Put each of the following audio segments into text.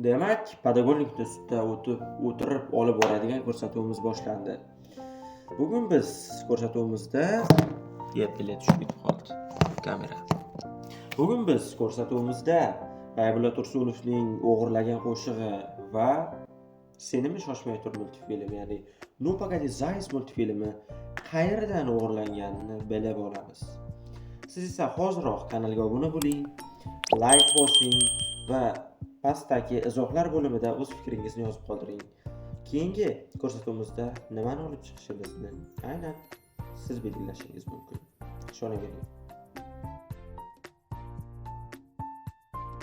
Demak, "Подгольник" ni ustida o'tib o'tirib olib boradigan ko'rsatuvimiz boshlandi. Bugun biz ko'rsatuvimizda Yettili tushib ketib qoldi kamera. Bugun biz ko'rsatuvimizda G'aybulla Tursunovning o'g'irlagan qo'shig'i va "Senimi shoshmay tur" multfilmi, ya'ni "Ну погоди, заяц" multfilmi qayerdan o'g'irlanganini bilib olamiz. Siz esa hoziroq kanalga obuna bo'ling, layk bosing va pastdagi izohlar bo'limida o'z fikringizni yozib qoldiring. Keyingi ko'rsatuvimizda nimani olib chiqishimizni aynan siz belgilashingiz mumkin. Ishonavering.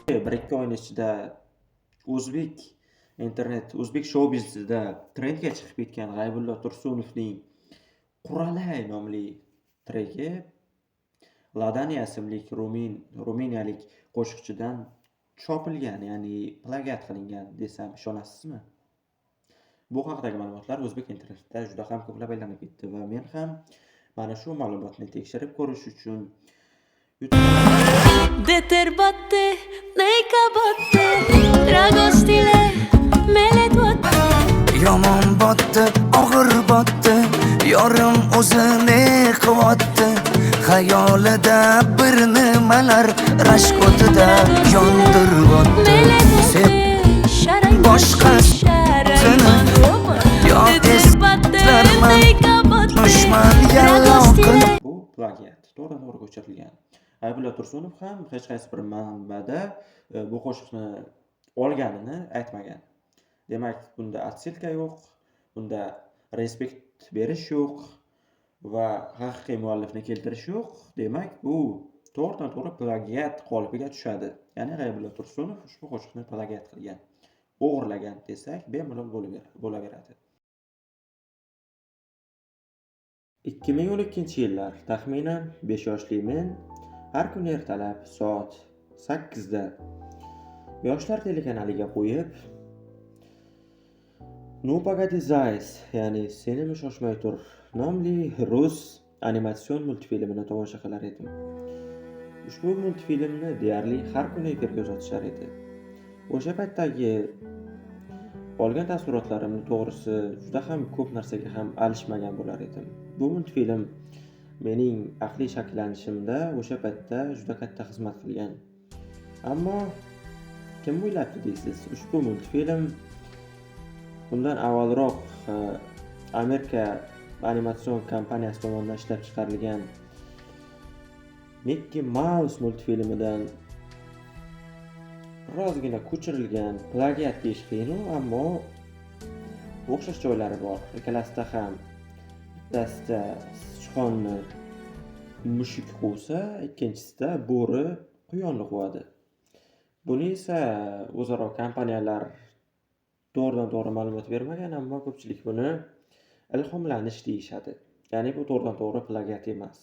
1-2 oyning ichida o'zbek internet, o'zbek shou biznesida trendga chiqib ketgan G'aybulla Tursunovning "Quralay" nomli treki Ladaniya ismli ruminiyalik qo'shiqchidan chopilgan, ya'ni plagiat qilingan desam ishonasizmi? Bu haqidagi ma'lumotlar o'zbek internetida juda ham ko'plab aylanib ketdi va men ham mana shu ma'lumotni tekshirib ko'rish uchun De te nei botte, dragostile mele toate. Yomon botdi, og'ir botdi, yorim o'zi ne qilyapti? Xayolida bir nimalar rashk o'tida yondiryapti. Mele Sen toate, șarai boshqasini yo eslarman, dushman yallo qil. Bu plagiat, to'g'ridan-to'g'ri ko'chirilgan. G'aybulla Tursunov ham hech qaysi bir manbada bu qo'shiqni olganini aytmagan. Demak, bunda отсылка yo'q, bunda respekt berish yo'q va haqiqiy muallifni keltirish yo'q. Demak, bu to'g'ridan-to'g'ri plagiat qolipiga tushadi. Ya'ni G'aybulla Tursunov ushbu qo'shiqni plagiat qilgan, o'g'irlagan desak bemalol bo'laveradi. 2012-yillar, taxminan 5 yoshli men har kuni ertalab soat 8 da Yoshlar telekanaliga qo'yib "Ну погоди, заяц", ya'ni "Senimi shoshmay tur" nomli rus animatsion multfilmini tomosha qilar edim. Ushbu multfilmni deyarli har kuni efirga uzatishar edi. O'sha paytdagi olgan taassurotlarimni, to'g'risi, juda ham ko'p narsaga ham alishmagan bo'lar edim. Bu multfilm mening aqliy shakllanishimda o'sha paytda juda katta xizmat qilgan. Ammo kim o'ylabdi deysiz, ushbu multfilm bundan avvalroq Amerika animatsion kompaniyasi tomonidan ishlab chiqarilgan Mikki Maus multfilmidan birozgina ko'chirilgan, plagiat deyish qiyin, ammo o'xshash joylari bor. Ikkalasida ham bittasida sichqonni mushuk quvsa, ikkinchisida bo'ri quyonni quvadi. Buni esa o'zaro kompaniyalar to'g'ridan to'g'ri ma'lumot bermagan, ammo ko'pchilik buni ilhomlanish deyishadi. Ya'ni bu to'g'ridan to'g'ri plagiat emas.